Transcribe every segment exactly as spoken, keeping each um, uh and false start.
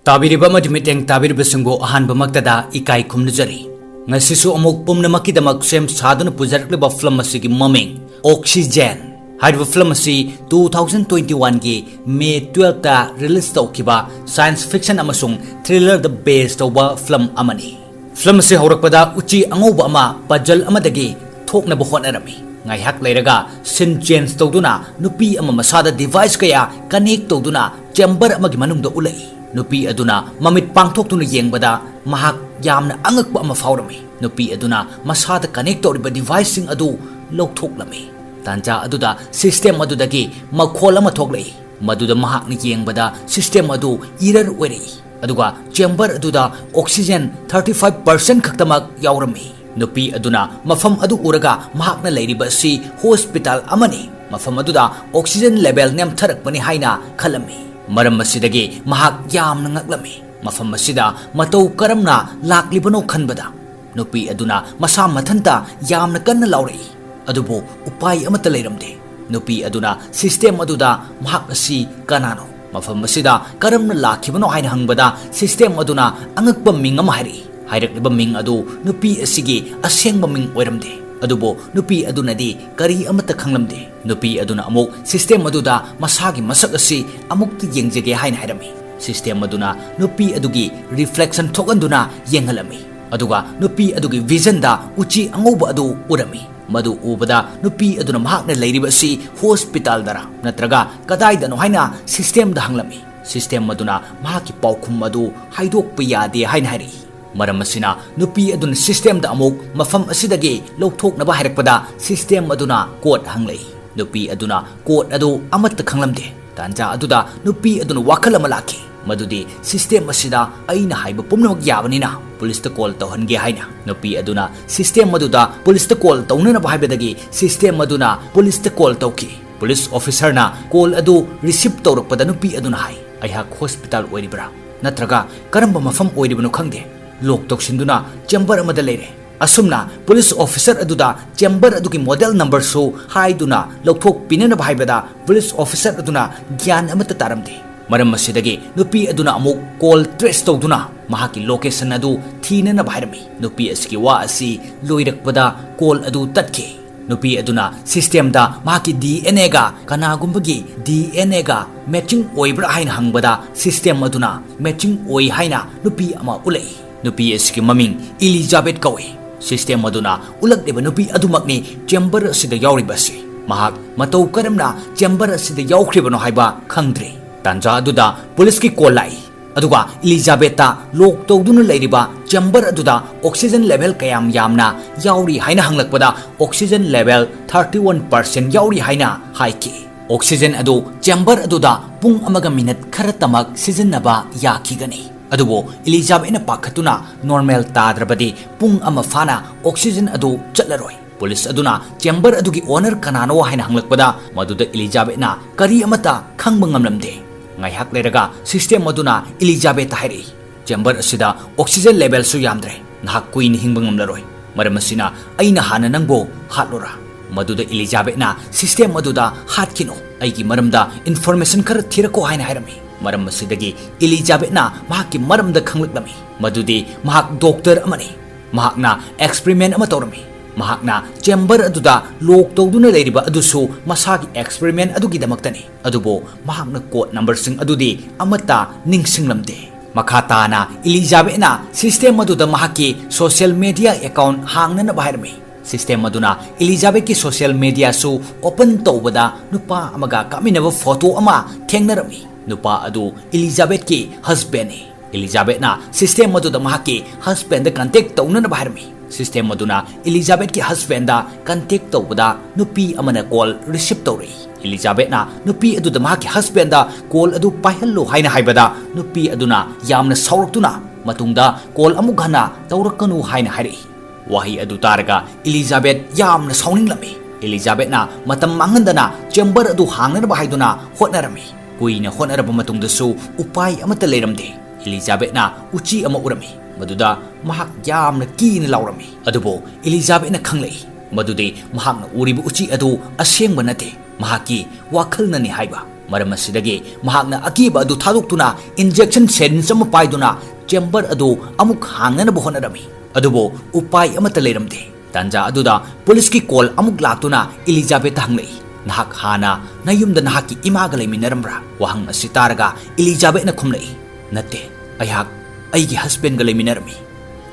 ꯇꯥꯕꯤꯔꯤꯕ ꯑꯃꯗꯤ ꯃꯤꯠꯌꯦꯡ ꯇꯥꯕꯤꯔꯤꯕꯁꯤꯡꯕꯨ ꯑꯍꯥꯟꯕꯃꯛꯇꯗ ꯏꯀꯥꯏ ꯈꯨꯝꯅꯖꯔꯤ꯫ ꯉꯁꯤꯁꯨ ꯑꯃꯨꯛ ꯄꯨꯝꯅꯃꯛꯀꯤꯗꯃꯛ ꯁꯦꯝ ꯁꯥꯗꯨꯅ ꯄꯨꯖꯔꯛꯂꯤꯕ ꯐꯤꯂꯝ ꯑꯁꯤꯒꯤ ꯃꯃꯤꯡ ꯑꯣꯛꯁꯤꯖꯦꯟ꯫ ꯍꯥꯏꯔꯤꯕ ꯐꯤꯂꯝ ꯑꯁꯤ two thousand twenty one ꯒꯤ May twelve ꯇ release ꯇꯧꯈꯤꯕ science fiction ꯑꯃꯁꯨꯡ thriller ꯗ base ꯇꯧꯕ ꯐꯤꯂꯝ ꯑꯃꯅꯤ꯫ ꯐꯤꯂꯝ ꯑꯁꯤ ꯍꯧꯔꯛꯄꯗ ꯎꯆꯤ ꯑꯉꯧꯕ ꯑꯃ puzzle ꯑꯃꯗꯒꯤ ꯊꯣꯛꯅꯕ ꯍꯣꯠꯅꯔꯝꯃꯤ꯫ ꯉꯥꯏꯍꯥꯛ ꯂꯩꯔꯒ scene change ꯇꯧꯗꯨꯅ ꯅꯨꯄꯤ ꯑꯃ ꯃꯁꯥꯗ device ꯀꯌꯥ connect ꯇꯧꯗꯨꯅ chamber ꯑꯃꯒꯤ ꯃꯅꯨꯡꯗ ꯎꯠꯂꯛꯏ꯫ ꯅꯨꯄꯤ ꯑꯗꯨꯅ ꯃꯃꯤꯠ ꯄꯥꯡꯊꯣꯛꯇꯨꯅ ꯌꯦꯡꯕꯗ ꯃꯍꯥꯛ ꯌꯥꯝꯅ ꯑꯉꯛꯄ ꯑꯃ ꯐꯥꯎꯔꯝꯃꯤ꯫ ꯅꯨꯄꯤ ꯑꯗꯨꯅ ꯃꯁꯥꯗ connect ꯇꯧꯔꯤꯕ device ꯁꯤꯡ ꯑꯗꯨ ꯂꯧꯊꯣꯛꯂꯝꯃꯤ꯫ ꯇꯥꯟꯖꯥ ꯑꯗꯨꯗ system ꯑꯗꯨꯗꯒꯤ ꯃꯈꯣꯜ ꯑꯃ ꯊꯣꯛꯂꯛꯏ꯫ ꯃꯗꯨꯗ ꯃꯍꯥꯛꯅ ꯌꯦꯡꯕꯗ system ꯑꯗꯨ error ꯑꯣꯏꯔꯛꯏ꯫ ꯑꯗꯨꯒ chamber ꯑꯗꯨꯗ oxygen thirty five percent ꯈꯛꯇꯃꯛ ꯌꯥꯎꯔꯝꯃꯤ꯫ ꯅꯨꯄꯤ ꯑꯗꯨꯅ ꯃꯐꯝ ꯑꯗꯨ ꯎꯔꯒ ꯃꯍꯥꯛꯅ ꯂꯩꯔꯤꯕ ꯑꯁꯤ hospital ꯑꯃꯅꯤ, ꯃꯐꯝ ꯑꯗꯨꯗ oxygen level ꯅꯦꯝꯊꯔꯛꯄꯅꯤ ꯍꯥꯏꯅ ꯈꯜꯂꯝꯃꯤ꯫ ꯃꯔꯝ ꯑꯁꯤꯗꯒꯤ ꯃꯍꯥꯛ ꯌꯥꯝꯅ ꯉꯛꯂꯝꯃꯤ꯫ ꯃꯐꯝ ꯑꯁꯤꯗ ꯃꯇꯧ ꯀꯔꯝꯅ ꯂꯥꯛꯂꯤꯕꯅꯣ ꯈꯟꯕꯗ ꯅꯨꯄꯤ ꯑꯗꯨꯅ ꯃꯁꯥ ꯃꯊꯟꯇ ꯌꯥꯝꯅ ꯀꯟꯅ ꯂꯥꯎꯔꯛꯏ꯫ ꯑꯗꯨꯕꯨ ꯎꯄꯥꯏ ꯑꯃꯠꯇ ꯂꯩꯔꯝꯗꯦ꯫ ꯅꯨꯄꯤ ꯑꯗꯨꯅ system ꯑꯗꯨꯗ ꯃꯍꯥꯛ ꯑꯁꯤ ꯀꯅꯥꯅꯣ, ꯃꯐꯝ ꯑꯁꯤꯗ ꯀꯔꯝꯅ ꯂꯥꯛꯈꯤꯕꯅꯣ ꯍꯥꯏꯅ ꯍꯪꯕꯗ system ꯑꯗꯨꯅ ꯑꯉꯛꯄ ꯃꯤꯡ ꯑꯃ ꯍꯥꯏꯔꯛꯏ꯫ ꯍꯥꯏꯔꯛꯂꯤꯕ ꯃꯤꯡ ꯑꯗꯨ ꯅꯨꯄꯤ ꯑꯁꯤꯒꯤ ꯑꯁꯦꯡꯕ ꯃꯤꯡ ꯑꯣꯏꯔꯝꯗꯦ꯫ ꯑꯗꯨꯕꯨ ꯅꯨꯄꯤ ꯑꯗꯨꯅꯗꯤ ꯀꯔꯤ ꯑꯃꯠꯇ ꯈꯪꯂꯝꯗꯦ꯫ ꯅꯨꯄꯤ ꯑꯗꯨꯅ ꯑꯃꯨꯛ system ꯑꯗꯨꯗ ꯃꯁꯥꯒꯤ ꯃꯁꯛ ꯑꯁꯤ ꯑꯃꯨꯛꯇ ꯌꯦꯡꯖꯒꯦ ꯍꯥꯏꯅ ꯍꯥꯏꯔꯝꯃꯤ꯫ System ꯑꯗꯨꯅ ꯅꯨꯄꯤ ꯑꯗꯨꯒꯤ reflection ꯊꯣꯛꯍꯟꯗꯨꯅ ꯌꯦꯡꯍꯜꯂꯝꯃꯤ꯫ ꯑꯗꯨꯒ ꯅꯨꯄꯤ ꯑꯗꯨꯒꯤ vision ꯗ ꯎꯆꯤ ꯑꯉꯧꯕ ꯑꯗꯨ ꯎꯔꯝꯃꯤ꯫ ꯃꯗꯨ ꯎꯕꯗ ꯅꯨꯄꯤ ꯑꯗꯨꯅ ꯃꯍꯥꯛꯅ ꯂꯩꯔꯤꯕ ꯑꯁꯤ hospital ꯗꯔ ꯅꯠꯇ꯭ꯔꯒ ꯀꯗꯥꯏꯗꯅꯣ ꯍꯥꯏꯅ system ꯗ ꯍꯪꯂꯝꯃꯤ꯫ System ꯑꯗꯨꯅ ꯃꯍꯥꯛꯀꯤ ꯄꯥꯎꯈꯨꯝ ꯑꯗꯨ ꯍꯥꯏꯗꯣꯛꯄ ꯌꯥꯗꯦ ꯍꯥꯏꯅ ꯍꯥꯏꯔꯛꯏ꯫ ꯃꯔꯝ ꯑꯁꯤꯅ ꯅꯨꯄꯤ ꯑꯗꯨꯅ system ꯗ ꯑꯃꯨꯛ ꯃꯐꯝ ꯑꯁꯤꯗꯒꯤ ꯂꯧꯊꯣꯛꯅꯕ ꯍꯥꯏꯔꯛꯄꯗ system ꯑꯗꯨꯅ code ꯍꯪꯂꯛꯏ꯫ ꯅꯨꯄꯤ ꯑꯗꯨꯅ code ꯑꯗꯨ ꯑꯃꯠꯇ ꯈꯪꯂꯝꯗꯦ꯫ ꯇꯥꯟꯖꯥ ꯑꯗꯨꯗ ꯅꯨꯄꯤ ꯑꯗꯨꯅ ꯋꯥꯈꯜ ꯑꯃ ꯂꯥꯛꯈꯤ, ꯃꯗꯨꯗꯤ system ꯑꯁꯤꯗ ꯑꯩꯅ ꯍꯥꯏꯕ ꯄꯨꯝꯅꯃꯛ ꯌꯥꯕꯅꯤꯅ police ꯇ call ꯇꯧꯍꯟꯒꯦ ꯍꯥꯏꯅ꯫ ꯅꯨꯄꯤ ꯑꯗꯨꯅ system ꯑꯗꯨꯗ police ꯇ call ꯇꯧꯅꯅꯕ ꯍꯥꯏꯕꯗꯒꯤ system ꯑꯗꯨꯅ police ꯇ call ꯇꯧꯈꯤ꯫ Police officer ꯅ call ꯑꯗꯨ receive ꯇꯧꯔꯛꯄꯗ ꯅꯨꯄꯤ ꯑꯗꯨꯅ ꯍꯥꯏ, "ꯑꯩꯍꯥꯛ hospital ꯑꯣꯏꯔꯤꯕ꯭ꯔꯥ ꯅꯠꯇ꯭ꯔꯒ ꯀꯔꯝꯕ ꯃꯐꯝ ꯑꯣꯏꯔꯤꯕꯅꯣ ꯈꯪꯗꯦ꯫ Lock ꯇꯧꯁꯤꯟꯗꯨꯅ chamber ꯑꯃꯗ ꯂꯩꯔꯦ꯫ ꯑꯁꯨꯝꯅ police officer ꯑꯗꯨꯗ chamber ꯑꯗꯨꯒꯤ model number ꯁꯨ ꯍꯥꯏꯗꯨꯅ ꯂꯧꯊꯣꯛꯄꯤꯅꯅꯕ ꯍꯥꯏꯕꯗ police officer ꯑꯗꯨꯅ ꯒ꯭ꯌꯥꯟ ꯑꯃꯠꯇ ꯇꯥꯔꯝꯗꯦ꯫ ꯃꯔꯝ ꯑꯁꯤꯗꯒꯤ ꯅꯨꯄꯤ ꯑꯗꯨꯅ ꯑꯃꯨꯛ call trace ꯇꯧꯗꯨꯅ ꯃꯍꯥꯛꯀꯤ location ꯑꯗꯨ ꯊꯤꯅꯅꯕ ꯍꯥꯏꯔꯝꯃꯤ꯫ ꯅꯨꯄꯤ ꯑꯁꯤꯒꯤ ꯋꯥ ꯑꯁꯤ ꯂꯣꯏꯔꯛꯄꯗ call ꯑꯗꯨ ꯇꯠꯈꯤ꯫ ꯅꯨꯄꯤ ꯑꯗꯨꯅ systemꯗ ꯃꯍꯥꯛꯀꯤ DNAꯒ ꯀꯅꯥꯒꯨꯝꯕꯒꯤ DNAꯒ matching ꯑꯣꯏꯕ꯭ꯔꯥ ꯍꯥꯏꯅ ꯍꯪꯕꯗ system ꯑꯗꯨꯅ matching ꯑꯣꯏ ꯍꯥꯏꯅ ꯅꯨꯄꯤ ꯑꯃ ꯎꯠꯂꯛꯏ꯫ ꯅꯨꯄꯤ ꯑꯁꯤꯒꯤ ꯃꯃꯤꯡ ꯏꯂꯤꯖꯥꯕꯦꯠ ꯀꯧꯏ꯫ System ꯑꯗꯨꯅ ꯎꯠꯂꯛꯂꯤꯕ ꯅꯨꯄꯤ ꯑꯗꯨꯃꯛꯅꯤ chamber ꯑꯁꯤꯗ ꯌꯥꯎꯔꯤꯕ ꯑꯁꯤ꯫ ꯃꯍꯥꯛ ꯃꯇꯧ ꯀꯔꯝꯅ chamber ꯑꯁꯤꯗ ꯌꯥꯎꯈ꯭ꯔꯤꯕꯅꯣ ꯍꯥꯏꯕ ꯈꯪꯗ꯭ꯔꯤ꯫ ꯇꯥꯟꯖꯥ ꯑꯗꯨꯗ policeꯀꯤ call ꯂꯥꯛꯏ꯫ ꯑꯗꯨꯒ ꯏꯂꯤꯖꯥꯕꯦꯠꯇ lock ꯇꯧꯗꯨꯅ ꯂꯩꯔꯤꯕ chamber ꯑꯗꯨꯗ oxygen level ꯀꯌꯥꯝ ꯌꯥꯝꯅ ꯌꯥꯎꯔꯤ ꯍꯥꯏꯅ ꯍꯪꯂꯛꯄꯗ oxygen level thirty one percent ꯌꯥꯎꯔꯤ ꯍꯥꯏꯅ ꯍꯥꯏꯈꯤ꯫ Oxygen ꯑꯗꯨ chamber ꯑꯗꯨꯗ ꯄꯨꯡ ꯑꯃꯒ minute ꯈꯔꯇꯃꯛ ꯁꯤꯖꯤꯟꯅꯕ ꯌꯥꯈꯤꯒꯅꯤ꯫ ꯑꯗꯨꯕꯨ ꯏꯂꯤꯖꯥꯕꯦꯠꯅ ꯄꯥꯈꯠꯇꯨꯅ normal ꯇꯥꯗ꯭ꯔꯕꯗꯤ ꯄꯨꯡ ꯑꯃ ꯐꯥꯅ oxygen ꯑꯗꯨ ꯆꯠꯂꯔꯣꯏ꯫ Police ꯑꯗꯨꯅ chamber ꯑꯗꯨꯒꯤ owner ꯀꯅꯥꯅꯣ ꯍꯥꯏꯅ ꯍꯪꯂꯛꯄꯗ ꯃꯗꯨꯗ ꯏꯂꯤꯖꯥꯕꯦꯠꯅ ꯀꯔꯤ ꯑꯃꯠꯇ ꯈꯪꯕ ꯉꯝꯂꯝꯗꯦ꯫ ꯉꯥꯏꯍꯥꯛ ꯂꯩꯔꯒ system ꯑꯗꯨꯅ ꯏꯂꯤꯖꯥꯕꯦꯠꯇ ꯍꯥꯏꯔꯛꯏ, chamber ꯑꯁꯤꯗ oxygen levelꯁꯨ ꯌꯥꯝꯗ꯭ꯔꯦ꯫ ꯅꯍꯥꯛ ꯀꯨꯏꯅ ꯍꯤꯡꯕ ꯉꯝꯂꯔꯣꯏ꯫ ꯃꯔꯝ ꯑꯁꯤꯅ ꯑꯩꯅ ꯍꯥꯟꯅ ꯅꯪꯕꯨ ꯍꯥꯠꯂꯨꯔꯥ? ꯃꯗꯨꯗ ꯏꯂꯤꯖꯥꯕꯦꯠꯅ system ꯑꯗꯨꯗ ꯍꯥꯠꯈꯤꯅꯨ, ꯑꯩꯒꯤ ꯃꯔꯝꯗ information ꯈꯔ ꯊꯤꯔꯛꯀꯣ ꯍꯥꯏꯅ ꯍꯥꯏꯔꯝꯃꯤ꯫ ꯃꯔꯝ ꯑꯁꯤꯗꯒꯤ ꯏꯂꯤꯖꯥꯕꯦꯠꯅ ꯃꯍꯥꯛꯀꯤ ꯃꯔꯝꯗ ꯈꯪꯂꯛꯂꯝꯃꯤ, ꯃꯗꯨꯗꯤ ꯃꯍꯥꯛ doctor ꯑꯃꯅꯤ꯫ ꯃꯍꯥꯛꯅ experiment ꯑꯃ ꯇꯧꯔꯝꯃꯤ꯫ ꯃꯍꯥꯛꯅ chamber ꯑꯗꯨꯗ lock ꯇꯧꯗꯨꯅ ꯂꯩꯔꯤꯕ ꯑꯗꯨꯁꯨ ꯃꯁꯥꯒꯤ experiment ꯑꯗꯨꯒꯤꯗꯃꯛꯇꯅꯤ꯫ ꯑꯗꯨꯕꯨ ꯃꯍꯥꯛꯅ code numberꯁꯤꯡ ꯑꯗꯨꯗꯤ ꯑꯃꯠꯇ ꯅꯤꯡꯁꯤꯡꯂꯝꯗꯦ꯫ ꯃꯈꯥ ꯇꯥꯅ ꯏꯂꯤꯖꯥꯕꯦꯠꯅ system ꯑꯗꯨꯗ ꯃꯍꯥꯛꯀꯤ social media account ꯍꯥꯡꯅꯅꯕ ꯍꯥꯏꯔꯝꯃꯤ꯫ System ꯑꯗꯨꯅ ꯏꯂꯤꯖꯥꯕꯦꯠꯀꯤ social mediaꯁꯨ open ꯇꯧꯕꯗ ꯅꯨꯄꯥ ꯑꯃꯒ ꯀꯥꯞꯃꯤꯟꯅꯕ photo ꯑꯃ ꯊꯦꯡꯅꯔꯝꯃꯤ꯫ ꯅꯨꯄꯥ ꯑꯗꯨ ꯏꯂꯤꯖꯥꯕꯦꯠꯀꯤ husbandꯅꯤ꯫ ꯏꯂꯤꯖꯥꯕꯦꯠꯅ system ꯑꯗꯨꯗ ꯃꯍꯥꯛꯀꯤ husbandꯗ contact ꯇꯧꯅꯅꯕ ꯍꯥꯏꯔꯝꯃꯤ꯫ System ꯑꯗꯨꯅ ꯏꯂꯤꯖꯥꯕꯦꯠꯀꯤ husbandꯗ contact ꯇꯧꯕꯗ ꯅꯨꯄꯤ ꯑꯃꯅ call receive ꯇꯧꯔꯛꯏ꯫ ꯏꯂꯤꯖꯥꯕꯦꯠꯅ ꯅꯨꯄꯤ ꯑꯗꯨꯗ ꯃꯍꯥꯛꯀꯤ husbandꯗ call ꯑꯗꯨ ꯄꯥꯏꯍꯜꯂꯨ ꯍꯥꯏꯅ ꯍꯥꯏꯕꯗ ꯅꯨꯄꯤ ꯑꯗꯨꯅ ꯌꯥꯝꯅ ꯁꯥꯎꯔꯛꯇꯨꯅ ꯃꯇꯨꯡꯗ call ꯑꯃꯨꯛ ꯍꯟꯅ ꯇꯧꯔꯛꯀꯅꯨ ꯍꯥꯏꯅ ꯍꯥꯏꯔꯛꯏ꯫ ꯋꯥꯍꯩ ꯑꯗꯨ ꯇꯥꯔꯒ ꯏꯂꯤꯖꯥꯕꯦꯠ ꯌꯥꯝꯅ ꯁꯥꯎꯅꯤꯡꯂꯝꯃꯤ꯫ ꯏꯂꯤꯖꯥꯕꯦꯠꯅ ꯃꯇꯝ ꯃꯥꯡꯍꯟꯗꯅ chamber ꯑꯗꯨ ꯍꯥꯡꯅꯅꯕ ꯍꯥꯏꯗꯨꯅ ꯍꯣꯠꯅꯔꯝꯃꯤ꯫ ꯀꯨꯏꯅ ꯍꯣꯠꯅꯔꯕ ꯃꯇꯨꯡꯗꯁꯨ ꯎꯄꯥꯏ ꯑꯃꯠꯇ ꯂꯩꯔꯝꯗꯦ꯫ ꯏꯂꯤꯖꯥꯕꯦꯠꯅ ꯎꯆꯤ ꯑꯃ ꯎꯔꯝꯃꯤ, ꯃꯗꯨꯗ ꯃꯍꯥꯛ ꯌꯥꯝꯅ ꯀꯤꯅ ꯂꯥꯎꯔꯝꯃꯤ꯫ ꯑꯗꯨꯕꯨ ꯏꯂꯤꯖꯥꯕꯦꯠꯅ ꯈꯪꯂꯛꯏ ꯃꯗꯨꯗꯤ ꯃꯍꯥꯛꯅ ꯎꯔꯤꯕ ꯎꯆꯤ ꯑꯗꯨ ꯑꯁꯦꯡꯕ ꯅꯠꯇꯦ, ꯃꯍꯥꯛꯀꯤ ꯋꯥꯈꯜꯅꯅꯤ ꯍꯥꯏꯕ꯫ ꯃꯔꯝ ꯑꯁꯤꯗꯒꯤ ꯃꯍꯥꯛꯅ ꯑꯀꯤꯕ ꯑꯗꯨ ꯊꯥꯗꯣꯛꯇꯨꯅ injection syringe ꯑꯃ ꯄꯥꯏꯗꯨꯅ chamber ꯑꯗꯨ ꯑꯃꯨꯛ ꯍꯥꯡꯅꯅꯕ ꯍꯣꯠꯅꯔꯝꯃꯤ꯫ ꯑꯗꯨꯕꯨ ꯎꯄꯥꯏ ꯑꯃꯠꯇ ꯂꯩꯔꯝꯗꯦ꯫ ꯇꯥꯟꯖꯥ ꯑꯗꯨꯗ ꯄꯨꯂꯤꯁꯀꯤ call ꯑꯃꯨꯛ ꯂꯥꯛꯇꯨꯅ ꯏꯂꯤꯖꯥꯕꯦꯠꯇ ꯍꯪꯂꯛꯏ, "ꯅꯍꯥꯛ ꯍꯥꯟꯅ ꯅꯌꯨꯝꯗ ꯅꯍꯥꯛꯀꯤ ꯏꯃꯥꯒ ꯂꯩꯃꯤꯟꯅꯔꯝꯕ꯭ꯔꯥ?" ꯋꯥꯍꯪ ꯑꯁꯤ ꯇꯥꯔꯒ ꯏꯂꯤꯖꯥꯕꯦꯠꯅ ꯈꯨꯝꯂꯛꯏ, "ꯅꯠꯇꯦ, ꯑꯩꯍꯥꯛ ꯑꯩꯒꯤ husbandꯒ ꯂꯩꯃꯤꯟꯅꯔꯝꯃꯤ꯫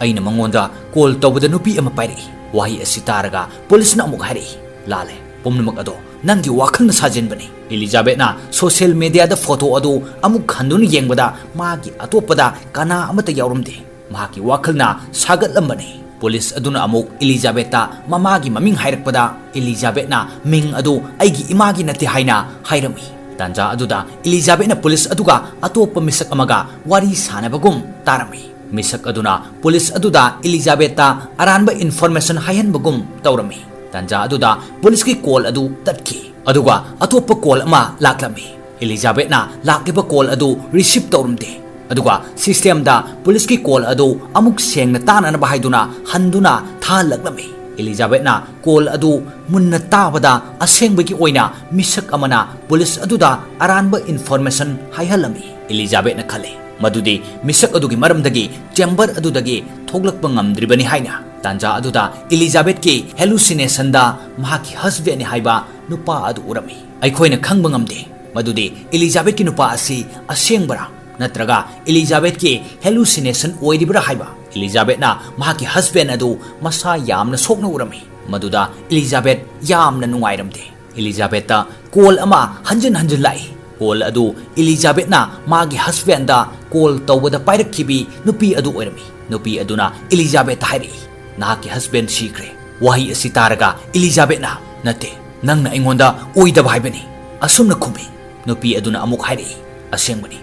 ꯑꯩꯅ ꯃꯉꯣꯟꯗ call ꯇꯧꯕꯗ ꯅꯨꯄꯤ ꯑꯃ ꯄꯥꯏꯔꯛꯏ꯫" ꯋꯥꯍꯩ ꯑꯁꯤ ꯇꯥꯔꯒ ꯄꯨꯂꯤꯁꯅ ꯑꯃꯨꯛ ꯍꯥꯏꯔꯛꯏ, "ꯂꯥꯜꯂꯦ, ꯄꯨꯝꯅꯃꯛ ꯑꯗꯣ ꯅꯪꯒꯤ ꯋꯥꯈꯜꯅ ꯁꯥꯖꯤꯟꯕꯅꯤ꯫" ꯏꯂꯤꯖꯥꯕꯦꯠꯅ social mediaꯗ photo ꯑꯗꯨ ꯑꯃꯨꯛ ꯍꯟꯗꯨꯅ ꯌꯦꯡꯕꯗ ꯃꯥꯒꯤ ꯑꯇꯣꯞꯄꯗ ꯀꯅꯥ ꯑꯃꯠꯇ ꯌꯥꯎꯔꯝꯗꯦ꯫ ꯃꯍꯥꯛꯀꯤ ꯋꯥꯈꯜꯅ ꯁꯥꯒꯠꯂꯝꯕꯅꯤ꯫ ꯄꯨꯂꯤꯁ ꯑꯗꯨꯅ ꯑꯃꯨꯛ ꯏꯂꯤꯖꯥꯕꯦꯠꯇ ꯃꯃꯥꯒꯤ ꯃꯃꯤꯡ ꯍꯥꯏꯔꯛꯄꯗ ꯏꯂꯤꯖꯥꯕꯦꯠꯅ ꯃꯤꯡ ꯑꯗꯨ ꯑꯩꯒꯤ ꯏꯃꯥꯒꯤ ꯅꯠꯇꯦ ꯍꯥꯏꯅ ꯍꯥꯏꯔꯝꯃꯤ꯫ ꯇꯥꯟꯖꯥ ꯑꯗꯨꯗ ꯏꯂꯤꯖꯥꯕꯦꯠꯅ ꯄꯨꯂꯤꯁ ꯑꯗꯨꯒ ꯑꯇꯣꯞꯄ ꯃꯤꯁꯛ ꯑꯃꯒ ꯋꯥꯔꯤ ꯁꯥꯟꯅꯕꯒꯨꯝ ꯇꯥꯔꯝꯃꯤ꯫ ꯃꯤꯁꯛ ꯑꯗꯨꯅ ꯄꯨꯂꯤꯁ ꯑꯗꯨꯗ ꯏꯂꯤꯖꯥꯕꯦꯠꯇ ꯑꯔꯥꯟꯕ information ꯍꯥꯏꯍꯟꯕꯒꯨꯝ ꯇꯧꯔꯝꯃꯤ꯫ ꯇꯥꯟꯖꯥ ꯑꯗꯨꯗ ꯄꯨꯂꯤꯁꯀꯤ call ꯑꯗꯨ ꯇꯠꯈꯤ, ꯑꯗꯨꯒ ꯑꯇꯣꯞꯄ call ꯑꯃ ꯂꯥꯛꯂꯝꯃꯤ꯫ ꯏꯂꯤꯖꯥꯕꯦꯠꯅ ꯂꯥꯛꯂꯤꯕ call ꯑꯗꯨ receive ꯇꯧꯔꯝꯗꯦ, ꯑꯗꯨꯒ systemꯗ ꯄꯨꯂꯤꯁꯀꯤ call ꯑꯗꯨ ꯑꯃꯨꯛ ꯁꯦꯡꯅ ꯇꯥꯅꯅꯕ ꯍꯥꯏꯗꯨꯅ ꯍꯟꯗꯨꯅ ꯊꯥꯍꯜꯂꯛꯂꯝꯃꯤ꯫ ꯏꯂꯤꯖꯥꯕꯦꯠꯅ call ꯑꯗꯨ ꯃꯨꯟꯅ ꯇꯥꯕꯗ ꯑꯁꯦꯡꯕꯒꯤ ꯑꯣꯏꯅ ꯃꯤꯁꯛ ꯑꯃꯅ ꯄꯨꯂꯤꯁ ꯑꯗꯨꯗ ꯑꯔꯥꯟꯕ information ꯍꯥꯏꯍꯜꯂꯝꯃꯤ꯫ ꯏꯂꯤꯖꯥꯕꯦꯠꯅ ꯈꯜꯂꯤ ꯃꯗꯨꯗꯤ ꯃꯤꯁꯛ ꯑꯗꯨꯒꯤ ꯃꯔꯝꯗꯒꯤ chamber ꯑꯗꯨꯗꯒꯤ ꯊꯣꯛꯂꯛꯄ ꯉꯝꯗ꯭ꯔꯤꯕꯅꯤ ꯍꯥꯏꯅ꯫ ꯇꯥꯟꯖꯥ ꯑꯗꯨꯗ ꯏꯂꯤꯖꯥꯕꯦꯠꯀꯤ hallucinationꯗ ꯃꯍꯥꯛꯀꯤ husbandꯅꯤ ꯍꯥꯏꯕ ꯅꯨꯄꯥ ꯑꯗꯨ ꯎꯔꯝꯃꯤ꯫ ꯑꯩꯈꯣꯏꯅ ꯈꯪꯕ ꯉꯝꯗꯦ ꯃꯗꯨꯗꯤ ꯏꯂꯤꯖꯥꯕꯦꯠꯀꯤ ꯅꯨꯄꯥ ꯑꯁꯤ ꯑꯁꯦꯡꯕꯔꯥ ꯅꯠꯇ꯭ꯔꯒ ꯏꯂꯤꯖꯥꯕꯦꯠꯀꯤ hallucination ꯑꯣꯏꯔꯤꯕ꯭ꯔꯥ ꯍꯥꯏꯕ꯫ ꯏꯂꯤꯖꯥꯕꯦꯠꯅ ꯃꯍꯥꯛꯀꯤ husband ꯑꯗꯨ ꯃꯁꯥ ꯌꯥꯝꯅ ꯁꯣꯛꯅ ꯎꯔꯝꯃꯤ꯫ ꯃꯗꯨꯗ ꯏꯂꯤꯖꯥꯕꯦꯠ ꯌꯥꯝꯅ ꯅꯨꯡꯉꯥꯏꯔꯝꯗꯦ꯫ ꯏꯂꯤꯖꯥꯕꯦꯠꯇ call ꯑꯃ ꯍꯟꯖꯤꯟ ꯍꯟꯖꯤꯟ ꯂꯥꯛꯏ꯫ Call ꯑꯗꯨ ꯏꯂꯤꯖꯥꯕꯦꯠꯅ ꯃꯥꯒꯤ husbandꯗ call ꯇꯧꯕꯗ ꯄꯥꯏꯔꯛꯈꯤꯕꯤ ꯅꯨꯄꯤ ꯑꯗꯨ ꯑꯣꯏꯔꯝꯃꯤ꯫ ꯅꯨꯄꯤ ꯑꯗꯨꯅ ꯏꯂꯤꯖꯥꯕꯦꯠꯇ ꯍꯥꯏꯔꯛꯏ, "ꯅꯍꯥꯛꯀꯤ husband ꯁꯤꯈ꯭ꯔꯦ꯫" ꯋꯥꯍꯩ ꯑꯁꯤ ꯇꯥꯔꯒ ꯏꯂꯤꯖꯥꯕꯦꯠꯅ, "ꯅꯠꯇꯦ, ꯅꯪꯅ ꯑꯩꯉꯣꯟꯗ ꯑꯣꯏꯗꯕ ꯍꯥꯏꯕꯅꯤ," ꯑꯁꯨꯝꯅ ꯈꯨꯝꯃꯤ꯫ ꯅꯨꯄꯤ ꯑꯗꯨꯅ ꯑꯃꯨꯛ ꯍꯥꯏꯔꯛꯏ, "ꯑꯁꯦꯡꯕꯅꯤ,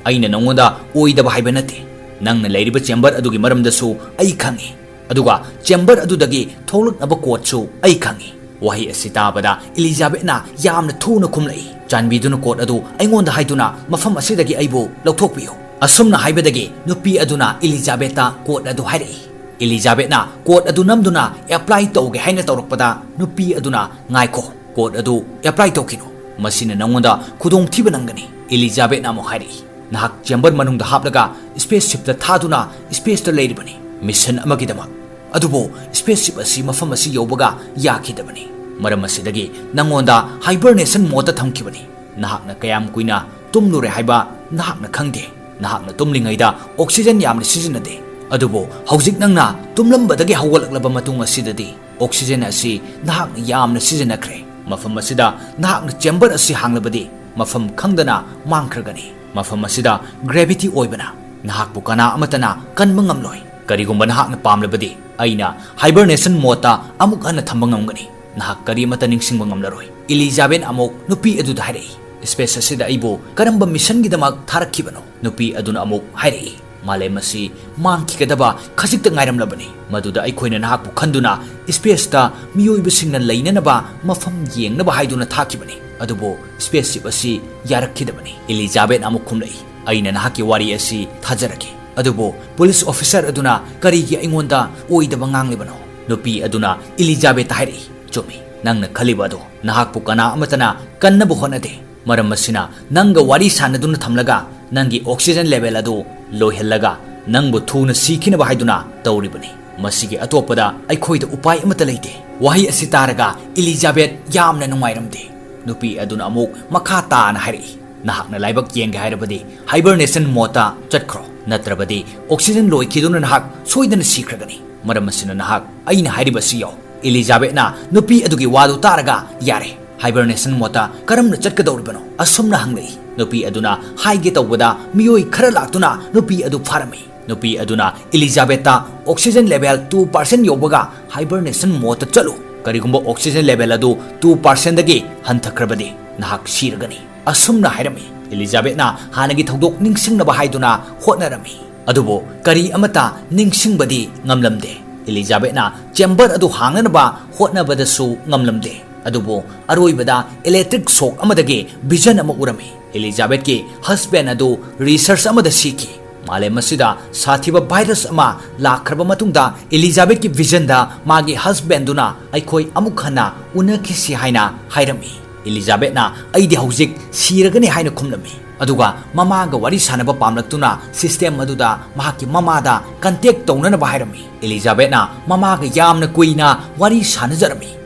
ꯑꯩꯅ ꯅꯉꯣꯟꯗ ꯑꯣꯏꯗꯕ ꯍꯥꯏꯕ ꯅꯠꯇꯦ꯫ ꯅꯪꯅ ꯂꯩꯔꯤꯕ chamber ꯑꯗꯨꯒꯤ ꯃꯔꯝꯗꯁꯨ ꯑꯩ ꯈꯪꯏ꯫ ꯑꯗꯨꯒ chamber ꯑꯗꯨꯗꯒꯤ ꯊꯣꯛꯂꯛꯅꯕ codeꯁꯨ ꯑꯩ ꯈꯪꯏ꯫" ꯋꯥꯍꯩ ꯑꯁꯤ ꯇꯥꯕꯗ ꯏꯂꯤꯖꯥꯕꯦꯠꯅ ꯌꯥꯝꯅ ꯊꯨꯅ ꯈꯨꯝꯂꯛꯏ, "ꯆꯥꯟꯕꯤꯗꯨꯅ code ꯑꯗꯨ ꯑꯩꯉꯣꯟꯗ ꯍꯥꯏꯗꯨꯅ ꯃꯐꯝ ꯑꯁꯤꯗꯒꯤ ꯑꯩꯕꯨ ꯂꯧꯊꯣꯛꯄꯤꯌꯨ꯫" ꯑꯁꯨꯝꯅ ꯍꯥꯏꯕꯗꯒꯤ ꯅꯨꯄꯤ ꯑꯗꯨꯅ ꯏꯂꯤꯖꯥꯕꯦꯠꯇ code ꯑꯗꯨ ꯍꯥꯏꯔꯛꯏ꯫ ꯏꯂꯤꯖꯥꯕꯦꯠꯅ code ꯑꯗꯨ ꯅꯝꯗꯨꯅ apply ꯇꯧꯒꯦ ꯍꯥꯏꯅ ꯇꯧꯔꯛꯄꯗ ꯅꯨꯄꯤ ꯑꯗꯨꯅ, "ꯉꯥꯏꯈꯣ, code ꯑꯗꯨ apply ꯇꯧꯈꯤꯅꯨ꯫ ꯃꯁꯤꯅ ꯅꯉꯣꯟꯗ ꯈꯨꯗꯣꯡꯊꯤꯕ ꯅꯪꯒꯅꯤ꯫ ꯏꯂꯤꯖꯥꯕꯦꯠꯅ ꯑꯃꯨꯛ ꯍꯥꯏꯔꯛꯏ, ꯅꯍꯥꯛ ꯆꯦꯝꯕꯔ ꯃꯅꯨꯡꯗ ꯍꯥꯞꯂꯒ ꯁ꯭ꯄꯦꯁ ꯁꯤꯞꯇ ꯊꯥꯗꯨꯅ ꯁ꯭ꯄꯦꯁꯇ ꯂꯩꯔꯤꯕꯅꯤ, ꯃꯤꯁꯟ ꯑꯃꯒꯤꯗꯃꯛ꯫ ꯑꯗꯨꯕꯨ ꯁ꯭ꯄꯦꯁ ꯁꯤꯞ ꯑꯁꯤ ꯃꯐꯝ ꯑꯁꯤ ꯌꯧꯕꯒ ꯌꯥꯈꯤꯗꯕꯅꯤ꯫ ꯃꯔꯝ ꯑꯁꯤꯗꯒꯤ ꯅꯉꯣꯟꯗ ꯍꯥꯏꯕꯔꯅꯦꯁꯟ ꯃꯣꯗꯇ ꯊꯝꯈꯤꯕꯅꯤ꯫ ꯅꯍꯥꯛꯅ ꯀꯌꯥꯝ ꯀꯨꯏꯅ ꯇꯨꯝꯂꯨꯔꯦ ꯍꯥꯏꯕ ꯅꯍꯥꯛꯅ ꯈꯪꯗꯦ꯫ ꯅꯍꯥꯛꯅ ꯇꯨꯝꯂꯤꯉꯩꯗ ꯑꯣꯛꯁꯤꯖꯟ ꯌꯥꯝꯅ ꯁꯤꯖꯤꯟꯅꯗꯦ꯫ ꯑꯗꯨꯕꯨ ꯍꯧꯖꯤꯛ ꯅꯪꯅ ꯇꯨꯝꯂꯝꯕꯗꯒꯤ ꯍꯧꯒꯠꯂꯛꯂꯕ ꯃꯇꯨꯡ ꯑꯁꯤꯗꯗꯤ ꯑꯣꯛꯁꯤꯖꯟ ꯑꯁꯤ ꯅꯍꯥꯛꯅ ꯌꯥꯝꯅ ꯁꯤꯖꯤꯟꯅꯈ꯭ꯔꯦ꯫ ꯃꯐꯝ ꯑꯁꯤꯗ ꯅꯍꯥꯛꯅ ꯆꯦꯝꯕꯔ ꯑꯁꯤ ꯍꯥꯡꯂꯕꯗꯤ ꯃꯐꯝ ꯈꯪꯗꯅ ꯃꯥꯡꯈ꯭ꯔꯒꯅꯤ꯫ ꯃꯐꯝ ꯑꯁꯤꯗ ꯒ꯭ꯔꯦꯚꯤꯇꯤ ꯑꯣꯏꯕꯅ ꯅꯍꯥꯛꯄꯨ ꯀꯅꯥ ꯑꯃꯠꯇꯅ ꯀꯟꯕ ꯉꯝꯂꯣꯏ꯫ ꯀꯔꯤꯒꯨꯝꯕ ꯅꯍꯥꯛꯅ ꯄꯥꯝꯂꯕꯗꯤ ꯑꯩꯅ ꯍꯥꯏꯕꯔꯅꯦꯁꯟ ꯃꯣꯗꯇ ꯑꯃꯨꯛ ꯍꯟꯅ ꯊꯝꯕ ꯉꯝꯒꯅꯤ꯫ ꯅꯍꯥꯛ ꯀꯔꯤ ꯑꯃꯠꯇ ꯅꯤꯡꯁꯤꯡꯕ ꯉꯝꯂꯔꯣꯏ꯫ ꯏꯂꯤꯖꯥꯕꯦꯠ ꯑꯃꯨꯛ ꯅꯨꯄꯤ ꯑꯗꯨꯗ ꯍꯥꯏꯔꯛꯏ, ꯁ꯭ꯄꯦꯁ ꯑꯁꯤꯗ ꯑꯩꯕꯨ ꯀꯔꯝꯕ ꯃꯤꯁꯟꯒꯤꯗꯃꯛ ꯊꯥꯔꯛꯈꯤꯕꯅꯣ? ꯅꯨꯄꯤ ꯑꯗꯨꯅ ꯑꯃꯨꯛ ꯍꯥꯏꯔꯛꯏ, ꯃꯥꯂꯦꯝ ꯑꯁꯤ ꯃꯥꯡꯈꯤꯒꯗꯕ ꯈꯖꯤꯛꯇ ꯉꯥꯏꯔꯝꯂꯕꯅꯤ꯫ ꯃꯗꯨꯗ ꯑꯩꯈꯣꯏꯅ ꯅꯍꯥꯛꯄꯨ ꯈꯟꯗꯨꯅ ꯁ꯭ꯄꯦꯁꯇ ꯃꯤꯑꯣꯏꯕꯁꯤꯡꯅ ꯂꯩꯅꯅꯕ ꯃꯐꯝ ꯌꯦꯡꯅꯕ ꯍꯥꯏꯗꯨꯅ ꯊꯥꯈꯤꯕꯅꯤ꯫ ꯑꯗꯨꯕꯨ ꯁ꯭ꯄꯦꯁ ꯁꯤꯞ ꯑꯁꯤ ꯌꯥꯔꯛꯈꯤꯗꯕꯅꯤ꯫ ꯏꯂꯤꯖꯥꯕꯦꯠꯅ ꯑꯃꯨꯛ ꯈꯨꯝꯂꯛꯏ, ꯑꯩꯅ ꯅꯍꯥꯛꯀꯤ ꯋꯥꯔꯤ ꯑꯁꯤ ꯊꯥꯖꯔꯒꯦ꯫ ꯑꯗꯨꯕꯨ ꯄꯨꯂꯤꯁ ꯑꯣꯐꯤꯁꯥꯔ ꯑꯗꯨꯅ ꯀꯔꯤꯒꯤ ꯑꯩꯉꯣꯟꯗ ꯑꯣꯏꯗꯕ ꯉꯥꯡꯂꯤꯕꯅꯣ? ꯅꯨꯄꯤ ꯑꯗꯨꯅ ꯏꯂꯤꯖꯥꯕꯦꯠꯇ ꯍꯥꯏꯔꯛꯏ, ꯆꯨꯝꯃꯤ, ꯅꯪꯅ ꯈꯜꯂꯤꯕ ꯑꯗꯨ꯫ ꯅꯍꯥꯛꯄꯨ ꯀꯅꯥ ꯑꯃꯠꯇꯅ ꯀꯟꯅꯕ ꯍꯣꯠꯅꯗꯦ꯫ ꯃꯔꯝ ꯑꯁꯤꯅ ꯅꯪꯒ ꯋꯥꯔꯤ ꯁꯥꯟꯅꯗꯨꯅ ꯊꯝꯂꯒ ꯅꯪꯒꯤ ꯑꯣꯛꯁꯤꯖꯟ ꯂꯦꯚꯦꯜ ꯑꯗꯨ ꯂꯣꯏꯍꯜꯂꯒ ꯅꯪꯕꯨ ꯊꯨꯅ ꯁꯤꯈꯤꯅꯕ ꯍꯥꯏꯗꯨꯅ ꯇꯧꯔꯤꯕꯅꯤ꯫ ꯃꯁꯤꯒꯤ ꯑꯇꯣꯞꯄꯗ ꯑꯩꯈꯣꯏꯗ ꯎꯄꯥꯏ ꯑꯃꯠꯇ ꯂꯩꯇꯦ꯫ ꯋꯥꯍꯩ ꯑꯁꯤ ꯇꯥꯔꯒ ꯏꯂꯤꯖꯥꯕꯦꯠ ꯌꯥꯝꯅ ꯅꯨꯡꯉꯥꯏꯔꯝꯗꯦ꯫ ꯅꯨꯄꯤ ꯑꯗꯨꯅ ꯑꯃꯨꯛ ꯃꯈꯥ ꯇꯥꯅ ꯍꯥꯏꯔꯛꯏ, ꯅꯍꯥꯛꯅ ꯂꯥꯏꯕꯛ ꯌꯦꯡꯒꯦ ꯍꯥꯏꯔꯕꯗꯤ ꯍꯥꯏꯕꯔꯅꯦꯁꯟ ꯃꯣꯗꯇ ꯆꯠꯈ꯭ꯔꯣ, ꯅꯠꯇ꯭ꯔꯕꯗꯤ ꯑꯣꯛꯁꯤꯖꯟ ꯂꯣꯏꯈꯤꯗꯨꯅ ꯅꯍꯥꯛ ꯁꯣꯏꯗꯅ ꯁꯤꯈ꯭ꯔꯒꯅꯤ꯫ ꯃꯔꯝ ꯑꯁꯤꯅ ꯅꯍꯥꯛ ꯑꯩꯅ ꯍꯥꯏꯔꯤꯕ ꯑꯁꯤ ꯌꯥꯎ꯫ ꯏꯂꯤꯖꯥꯕꯦꯠꯅ ꯅꯨꯄꯤ ꯑꯗꯨꯒꯤ ꯋꯥꯗꯨ ꯇꯥꯔꯒ, ꯌꯥꯔꯦ, ꯍꯥꯏꯕꯔꯅꯦꯁꯟ ꯃꯣꯗꯇ ꯀꯔꯝꯅ ꯆꯠꯀꯗꯧꯔꯤꯕꯅꯣ? ꯑꯁꯨꯝꯅ ꯍꯪꯂꯛꯏ꯫ ꯅꯨꯄꯤ ꯑꯗꯨꯅ ꯍꯥꯏꯒꯦ ꯇꯧꯕꯗ ꯃꯤꯑꯣꯏ ꯈꯔ ꯂꯥꯛꯇꯨꯅ ꯅꯨꯄꯤ ꯑꯗꯨ ꯐꯥꯔꯝꯃꯤ꯫ ꯅꯨꯄꯤ ꯑꯗꯨꯅ ꯏꯂꯤꯖꯥꯕꯦꯠꯇ ꯑꯣꯛꯁꯤꯖꯟ ꯂꯦꯚꯦꯜ ꯇꯨ ꯄꯥꯔꯁꯦꯟ ꯌꯧꯕꯒ ꯍꯥꯏꯕꯔꯅꯦꯁꯟ ꯃꯣꯗꯇ ꯆꯠꯂꯨ꯫ ꯀꯔꯤꯒꯨꯝꯕ ꯑꯣꯛꯁꯤꯖꯟ ꯂꯦꯚꯦꯜ ꯑꯗꯨ ꯇꯨ ꯄꯥꯔꯁꯦꯟꯗꯒꯤ ꯍꯟꯊꯈ꯭ꯔꯕꯗꯤ ꯅꯍꯥꯛ ꯁꯤꯔꯒꯅꯤ꯫ ꯑꯁꯨꯝꯅ ꯍꯥꯏꯔꯝꯃꯤ꯫ ꯏꯂꯤꯖꯥꯕꯦꯠꯅ ꯍꯥꯟꯅꯒꯤ ꯊꯧꯗꯣꯛ ꯅꯤꯡꯁꯤꯡꯅꯕ ꯍꯥꯏꯗꯨꯅ ꯍꯣꯠꯅꯔꯝꯃꯤ꯫ ꯑꯗꯨꯕꯨ ꯀꯔꯤ ꯑꯃꯠꯇ ꯅꯤꯡꯁꯤꯡꯕꯗꯤ ꯉꯝꯂꯝꯗꯦ꯫ ꯏꯂꯤꯖꯥꯕꯦꯠꯅ ꯆꯦꯝꯕꯔ ꯑꯗꯨ ꯍꯥꯡꯅꯅꯕ ꯍꯣꯠꯅꯕꯗꯁꯨ ꯉꯝꯂꯝꯗꯦ꯫ ꯑꯗꯨꯕꯨ ꯑꯔꯣꯏꯕꯗ ꯏꯂꯦꯛꯇ꯭ꯔꯤꯛ ꯁꯣꯛ ꯑꯃꯗꯒꯤ ꯚꯤꯖꯟ ꯑꯃ ꯎꯔꯝꯃꯤ꯫ ꯏꯂꯤꯖꯥꯕꯦꯠꯀꯤ ꯍꯁꯕꯦꯟ ꯑꯗꯨ ꯔꯤꯁꯔꯆ ꯑꯃꯗ ꯁꯤꯈꯤ꯫ ꯃꯥꯂꯦꯝ ꯑꯁꯤꯗ ꯁꯥꯊꯤꯕ ꯚꯥꯏꯔꯁ ꯑꯃ ꯂꯥꯛꯈ꯭ꯔꯕ ꯃꯇꯨꯡꯗ ꯏꯂꯤꯖꯥꯕꯦꯠꯀꯤ ꯚꯤꯖꯟꯗ ꯃꯥꯒꯤ ꯍꯁꯕꯦꯟꯗꯨꯅ ꯑꯩꯈꯣꯏ ꯑꯃꯨꯛ ꯍꯟꯅ ꯎꯅꯈꯤꯁꯤ ꯍꯥꯏꯅ ꯍꯥꯏꯔꯝꯃꯤ꯫ ꯏꯂꯤꯖꯥꯕꯦꯠꯅ "ꯑꯩꯗꯤ ꯍꯧꯖꯤꯛ ꯁꯤꯔꯒꯅꯤ" ꯍꯥꯏꯅ ꯈꯨꯝꯂꯝꯃꯤ꯫ ꯑꯗꯨꯒ ꯃꯃꯥꯒ ꯋꯥꯔꯤ ꯁꯥꯅꯕ ꯄꯥꯝꯂꯛꯇꯨꯅ ꯁꯤꯁꯇꯦꯝ ꯑꯗꯨꯗ ꯃꯍꯥꯛꯀꯤ ꯃꯃꯥꯗ ꯀꯟꯇꯦꯛ ꯇꯧꯅꯅꯕ ꯍꯥꯏꯔꯝꯃꯤ꯫ ꯏꯂꯤꯖꯥꯕꯦꯠꯅ ꯃꯃꯥꯒ ꯌꯥꯝꯅ ꯀꯨꯏꯅ ꯋꯥꯔꯤ ꯁꯥꯅꯖꯔꯝꯃꯤ꯫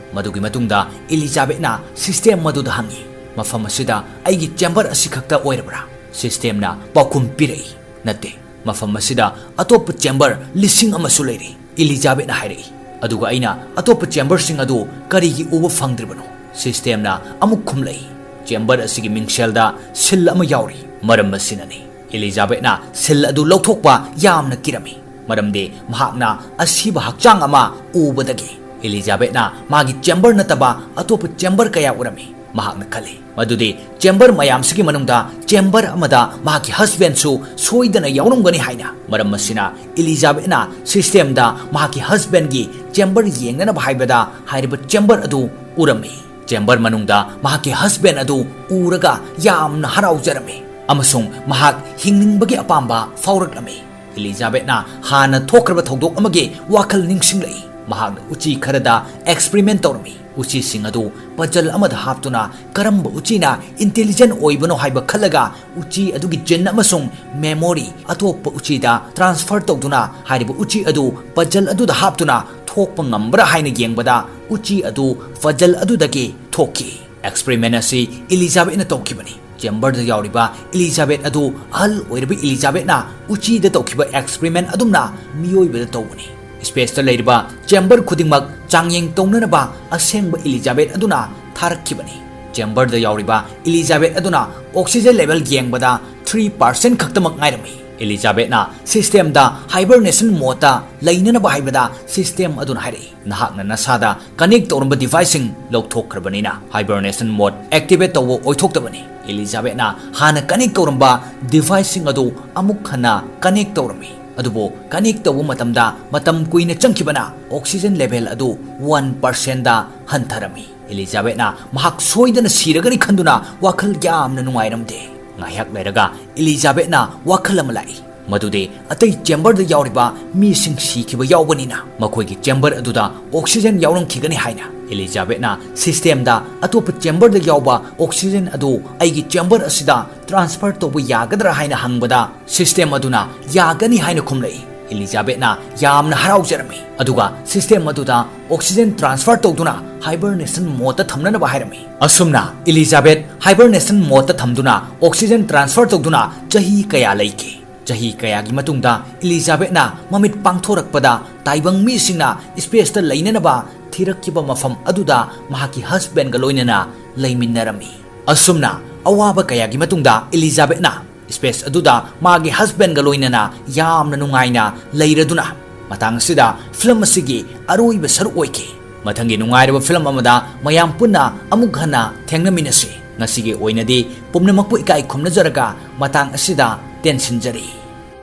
ꯃꯗꯨꯒꯤ ꯃꯇꯨꯡꯗ ꯏꯂꯤꯖꯥꯕꯦꯠꯅ ꯁꯤꯁꯇꯦꯝ ꯑꯗꯨꯗ ꯍꯪꯉꯤ, "ꯃꯐꯝ ꯑꯁꯤꯗ ꯑꯩꯒꯤ ꯆꯦꯝꯕꯔ ꯑꯁꯤꯈꯛꯇ ꯑꯣꯏꯔꯕ꯭ꯔꯥ?" ꯁꯤꯁꯇꯦꯝꯅ ꯄꯥꯎꯈꯨꯝ ꯄꯤꯔꯛꯏ, "ꯅꯠꯇꯦ, ꯃꯐꯝ ꯑꯁꯤꯗ ꯑꯇꯣꯞꯄ ꯆꯦꯝꯕꯔ ꯂꯤꯁꯤꯡ ꯑꯃꯁꯨ ꯂꯩꯔꯤ", ꯏꯂꯤꯖꯥꯕꯦꯠꯅ ꯍꯥꯏꯔꯛꯏ꯫ "ꯑꯗꯨꯒ ꯑꯩꯅ ꯑꯇꯣꯞꯄ ꯆꯦꯝꯕꯔꯁꯤꯡ ꯑꯗꯨ ꯀꯔꯤꯒꯤ ꯎꯕ ꯐꯪꯗ꯭ꯔꯤꯕꯅꯣ?" ꯁꯤꯁꯇꯦꯝꯅ ꯑꯃꯨꯛ ꯈꯨꯝꯂꯛꯏ, "ꯆꯦꯝꯕꯔ ꯑꯁꯤꯒꯤ ꯃꯤꯡꯁꯦꯜꯗ ꯁꯤꯜ ꯑꯃ ꯌꯥꯎꯔꯤ, ꯃꯔꯝ ꯑꯁꯤꯅꯅꯤ꯫" ꯏꯂꯤꯖꯥꯕꯦꯠꯅ ꯁꯤꯜ ꯑꯗꯨ ꯂꯧꯊꯣꯛꯄ ꯌꯥꯝꯅ ꯀꯤꯔꯝꯃꯤ, ꯃꯔꯝꯗꯤ ꯃꯍꯥꯛꯅ ꯑꯁꯤꯕ ꯍꯛꯆꯥꯡ ꯑꯃ ꯎꯕꯗꯒꯤ꯫ ꯏꯂꯤꯖꯥꯕꯦꯠꯅ ꯃꯥꯒꯤ ꯆꯦꯝꯕꯔ ꯅꯠꯇꯕ ꯑꯇꯣꯞꯄ ꯆꯦꯝꯕꯔ ꯀꯌꯥ ꯎꯔꯝꯃꯤ꯫ ꯃꯍꯥꯛꯅ ꯈꯜꯂꯤ ꯃꯗꯨꯗꯤ ꯆꯦꯝꯕꯔ ꯃꯌꯥꯝꯁꯤꯒꯤ ꯃꯅꯨꯡꯗ ꯆꯦꯝꯕꯔ ꯑꯃꯗ ꯃꯍꯥꯛꯀꯤ ꯍꯁꯕꯦꯟꯁꯨ ꯁꯣꯏꯗꯅ ꯌꯥꯎꯔꯝꯒꯅꯤ ꯍꯥꯏꯅ꯫ ꯃꯔꯝ ꯑꯁꯤꯅ ꯏꯂꯤꯖꯥꯕꯦꯠꯅ ꯁꯤꯁꯇꯦꯝꯗ ꯃꯍꯥꯛꯀꯤ ꯍꯁꯕꯦꯟꯒꯤ ꯆꯦꯝꯕꯔ ꯌꯦꯡꯅꯅꯕ ꯍꯥꯏꯕꯗ ꯍꯥꯏꯔꯤꯕ ꯆꯦꯝꯕꯔ ꯑꯗꯨ ꯎꯔꯝꯃꯤ꯫ ꯆꯦꯝꯕꯔ ꯃꯅꯨꯡꯗ ꯃꯍꯥꯛꯀꯤ ꯍꯁꯕꯦꯟ ꯑꯗꯨ ꯎꯔꯒ ꯌꯥꯝꯅ ꯍꯔꯥꯎꯖꯔꯝꯃꯤ ꯑꯃꯁꯨꯡ ꯃꯍꯥꯛ ꯍꯤꯡꯅꯤꯡꯕꯒꯤ ꯑꯄꯥꯝꯕ ꯐꯥꯎꯔꯛꯂꯝꯃꯤ꯫ ꯏꯂꯤꯖꯥꯕꯦꯠꯅ ꯍꯥꯟꯅ ꯊꯣꯛꯈ꯭ꯔꯕ ꯊꯧꯗꯣꯛ ꯑꯃꯒꯤ ꯋꯥꯈꯜ ꯅꯤꯡꯁꯤꯡꯂꯛꯏ꯫ ꯃꯍꯥꯛꯅ ꯎꯆꯤ ꯈꯔꯗ ꯑꯦꯛꯁꯄꯔꯤꯃꯦꯟ ꯇꯧꯔꯝꯃꯤ꯫ ꯎꯆꯤꯁꯤꯡ ꯑꯗꯨ ꯄꯖꯜ ꯑꯃꯗ ꯍꯥꯞꯇꯨꯅ ꯀꯔꯝꯕ ꯎꯆꯤꯅ ꯏꯟꯇꯦꯂꯤꯖꯦꯟ ꯑꯣꯏꯕꯅꯣ ꯍꯥꯏꯕ ꯈꯜꯂꯒ ꯎꯆꯤ ꯑꯗꯨꯒꯤ ꯖꯤꯟ ꯑꯃꯁꯨꯡ ꯃꯦꯃꯣꯔꯤ ꯑꯇꯣꯞꯄ ꯎꯆꯤꯗ ꯇ꯭ꯔꯥꯟꯁꯐꯔ ꯇꯧꯗꯨꯅ ꯍꯥꯏꯔꯤꯕ ꯎꯆꯤ ꯑꯗꯨ ꯄꯖꯜ ꯑꯗꯨꯗ ꯍꯥꯞꯇꯨꯅ ꯊꯣꯛꯄ ꯉꯝꯕ꯭ꯔꯥ ꯍꯥꯏꯅ ꯌꯦꯡꯕꯗ ꯎꯆꯤ ꯑꯗꯨ ꯄꯖꯜ ꯑꯗꯨꯗꯒꯤ ꯊꯣꯛꯈꯤ꯫ ꯑꯦꯛꯁꯄꯔꯤꯃꯦꯟ ꯑꯁꯤ ꯏꯂꯤꯖꯥꯕꯦꯠꯅ ꯇꯧꯈꯤꯕꯅꯤ꯫ ꯆꯦꯝꯕꯔꯗ ꯌꯥꯎꯔꯤꯕ ꯏꯂꯤꯖꯥꯕꯦꯠ ꯑꯗꯨ ꯑꯍꯜ ꯑꯣꯏꯔꯕ ꯏꯂꯤꯖꯥꯕꯦꯠꯅ ꯎꯆꯤꯗ ꯇꯧꯈꯤꯕ ꯑꯦꯛꯁꯄꯔꯤꯃꯦꯟ ꯑꯗꯨꯝꯅ ꯃꯤꯑꯣꯏꯕꯗ ꯇꯧꯕꯅꯤ꯫ ꯁ꯭ꯄꯦꯁꯇ ꯂꯩꯔꯤꯕ ꯆꯦꯝꯕꯔ ꯈꯨꯗꯤꯡꯃꯛ ꯆꯥꯡꯌꯦꯡ ꯇꯧꯅꯅꯕ ꯑꯁꯦꯡꯕ ꯏꯂꯤꯖꯥꯕꯦꯠ ꯑꯗꯨꯅ ꯊꯥꯔꯛꯈꯤꯕꯅꯤ꯫ ꯆꯦꯝꯕꯔꯗ ꯌꯥꯎꯔꯤꯕ ꯏꯂꯤꯖꯥꯕꯦꯠ ꯑꯗꯨꯅ ꯑꯣꯛꯁꯤꯖꯦꯟ ꯂꯦꯚꯦꯜ ꯌꯦꯡꯕꯗ ꯊ꯭ꯔꯤ ꯄꯥꯔꯁꯦꯟ ꯈꯛꯇꯃꯛ ꯉꯥꯏꯔꯝꯃꯤ꯫ ꯏꯂꯤꯖꯥꯕꯦꯠꯅ ꯁꯤꯁꯇꯦꯝꯗ ꯍꯥꯏꯕꯔꯅꯦꯁꯟ ꯃꯣꯗꯇ ꯂꯩꯅꯅꯕ ꯍꯥꯏꯕꯗ ꯁꯤꯁꯇꯦꯝ ꯑꯗꯨꯅ ꯍꯥꯏꯔꯛꯏ, "ꯅꯍꯥꯛꯅ ꯅꯁꯥꯗ ꯀꯅꯦꯛ ꯇꯧꯔꯝꯕ ꯗꯤꯚꯥꯏꯁꯁꯤꯡ ꯂꯧꯊꯣꯛꯈ꯭ꯔꯕꯅꯤꯅ, ꯍꯥꯏꯕꯔꯅꯦꯁꯟ ꯃꯣꯗ ꯑꯦꯛꯇꯤꯚꯦꯠ ꯇꯧꯕ ꯑꯣꯏꯊꯣꯛꯇꯕꯅꯤ꯫" ꯏꯂꯤꯖꯥꯕꯦꯠꯅ ꯍꯥꯟꯅ ꯀꯅꯦꯛ ꯇꯧꯔꯝꯕ ꯗꯤꯚꯥꯏꯁꯁꯤꯡ ꯑꯗꯨ ꯑꯃꯨꯛ ꯍꯟꯅ ꯀꯅꯦꯛ ꯇꯧꯔꯝꯃꯤ꯫ ꯑꯗꯨꯕꯨ ꯀꯅꯦꯛ ꯇꯧꯕ ꯃꯇꯝꯗ ꯃꯇꯝ ꯀꯨꯏꯅ ꯆꯪꯈꯤꯕꯅ ꯑꯣꯛꯁꯤꯖꯦꯟ ꯂꯦꯚꯦꯜ ꯑꯗꯨ ꯋꯥꯟ ꯄꯥꯔꯁꯦꯟꯗ ꯍꯟꯊꯔꯝꯃꯤ꯫ ꯏꯂꯤꯖꯥꯕꯦꯠꯅ ꯃꯍꯥꯛ ꯁꯣꯏꯗꯅ ꯁꯤꯔꯒꯅꯤ ꯈꯟꯗꯨꯅ ꯋꯥꯈꯜ ꯌꯥꯝꯅ ꯅꯨꯡꯉꯥꯏꯔꯝꯗꯦ꯫ ꯉꯥꯏꯍꯥꯛ ꯂꯩꯔꯒ ꯏꯂꯤꯖꯥꯕꯦꯠꯅ ꯋꯥꯈꯜ ꯑꯃ ꯂꯥꯛꯏ, ꯃꯗꯨꯗꯤ ꯑꯇꯩ ꯆꯦꯝꯕꯔꯗ ꯌꯥꯎꯔꯤꯕ ꯃꯤꯁꯤꯡ ꯁꯤꯈꯤꯕ ꯌꯥꯎꯕꯅꯤꯅ ꯃꯈꯣꯏꯒꯤ ꯆꯦꯝꯕꯔ ꯑꯗꯨꯗ ꯑꯣꯛꯁꯤꯖꯦꯟ ꯌꯥꯎꯔꯝꯈꯤꯒꯅꯤ ꯍꯥꯏꯅ꯫ ꯏꯂꯤꯖꯥꯕꯦꯠꯅ ꯁꯤꯁꯇꯦꯝꯗ ꯑꯇꯣꯞꯄ ꯆꯦꯝꯕꯔꯗ ꯌꯥꯎꯕ ꯑꯣꯛꯁꯤꯖꯦꯟ ꯑꯗꯨ ꯑꯩꯒꯤ ꯆꯦꯝꯕꯔ ꯑꯁꯤꯗ ꯇ꯭ꯔꯥꯟꯁꯐꯔ ꯇꯧꯕ ꯌꯥꯒꯗ꯭ꯔꯥ ꯍꯥꯏꯅ ꯍꯪꯕꯗ, ꯁꯤꯁꯇꯦꯝ ꯑꯗꯨꯅ ꯌꯥꯒꯅꯤ ꯍꯥꯏꯅ ꯈꯨꯝꯂꯛꯏ꯫ ꯏꯂꯤꯖꯥꯕꯦꯠꯅ ꯌꯥꯝꯅ ꯍꯔꯥꯎꯖꯔꯝꯃꯤ, ꯑꯗꯨꯒ ꯁꯤꯁꯇꯦꯝ ꯑꯗꯨꯗ ꯑꯣꯛꯁꯤꯖꯦꯟ ꯇ꯭ꯔꯥꯟꯁꯐꯔ ꯇꯧꯗꯨꯅ ꯍꯥꯏꯕꯔꯅꯦꯁꯟ ꯃꯣꯗꯇ ꯊꯝꯅꯅꯕ ꯍꯥꯏꯔꯝꯃꯤ꯫ ꯑꯁꯨꯝꯅ ꯏꯂꯤꯖꯥꯕꯦꯠ ꯍꯥꯏꯕꯔꯅꯦꯁꯟ ꯃꯣꯗꯇ ꯊꯝꯗꯨꯅ ꯑꯣꯛꯁꯤꯖꯦꯟ ꯇ꯭ꯔꯥꯟꯁꯐꯔ ꯇꯧꯗꯨꯅ ꯆꯍꯤ ꯀꯌꯥ ꯂꯩꯈꯤ꯫ ꯆꯍꯤ ꯀꯌꯥꯒꯤ ꯃꯇꯨꯡꯗ ꯏꯂꯤꯖꯥꯕꯦꯠꯅ ꯃꯃꯤꯠ ꯄꯥꯡꯊꯣꯔꯛꯄꯗ, ꯇꯥꯏꯕꯪ ꯃꯤꯁꯤꯡꯅ ꯁ꯭ꯄꯦꯁꯇ ꯂꯩꯅꯅꯕ ꯊꯤꯔꯛꯈꯤꯕ ꯃꯐꯝ ꯑꯗꯨꯗ ꯃꯍꯥꯛꯀꯤ ꯍꯁꯕꯦꯟꯒ ꯂꯣꯏꯅꯅ ꯂꯩꯃꯤꯟꯅꯔꯝꯃꯤ꯫ ꯑꯁꯨꯝꯅ ꯑꯋꯥꯕ ꯀꯌꯥꯒꯤ ꯃꯇꯨꯡꯗ ꯏꯂꯤꯖꯥꯕꯦꯠꯅ ꯁ꯭ꯄꯦꯁ ꯑꯗꯨꯗ ꯃꯥꯒꯤ ꯍꯁꯕꯦꯟꯒ ꯂꯣꯏꯅꯅ ꯌꯥꯝꯅ ꯅꯨꯡꯉꯥꯏꯅ ꯂꯩꯔꯗꯨꯅ, ꯃꯇꯥꯡ ꯑꯁꯤꯗ ꯐꯤꯂꯝ ꯑꯁꯤꯒꯤ ꯑꯔꯣꯏꯕ ꯁꯔꯨꯛ ꯑꯣꯏꯈꯤ꯫ ꯃꯊꯪꯒꯤ ꯅꯨꯡꯉꯥꯏꯔꯕ ꯐꯤꯂꯝ ꯑꯃꯗ ꯃꯌꯥꯝ ꯄꯨꯟꯅ ꯑꯃꯨꯛ ꯍꯟꯅ ꯊꯦꯡꯅꯃꯤꯟꯅꯁꯤ꯫ ꯉꯁꯤꯒꯤ ꯑꯣꯏꯅꯗꯤ ꯄꯨꯝꯅꯃꯛꯄꯨ ꯏꯀꯥꯏ ꯈꯨꯝꯅꯖꯔꯒ ꯃꯇꯥꯡ ꯑꯁꯤꯗ ꯇꯦꯟꯁꯤꯟꯖꯔꯤ꯫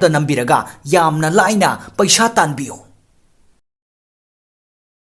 ꯅꯝꯕꯤꯔꯒ ꯌꯥꯝꯅ ꯂꯥꯏꯅ ꯄꯩꯁꯥ ꯇꯥꯟꯕꯤꯌꯨ꯫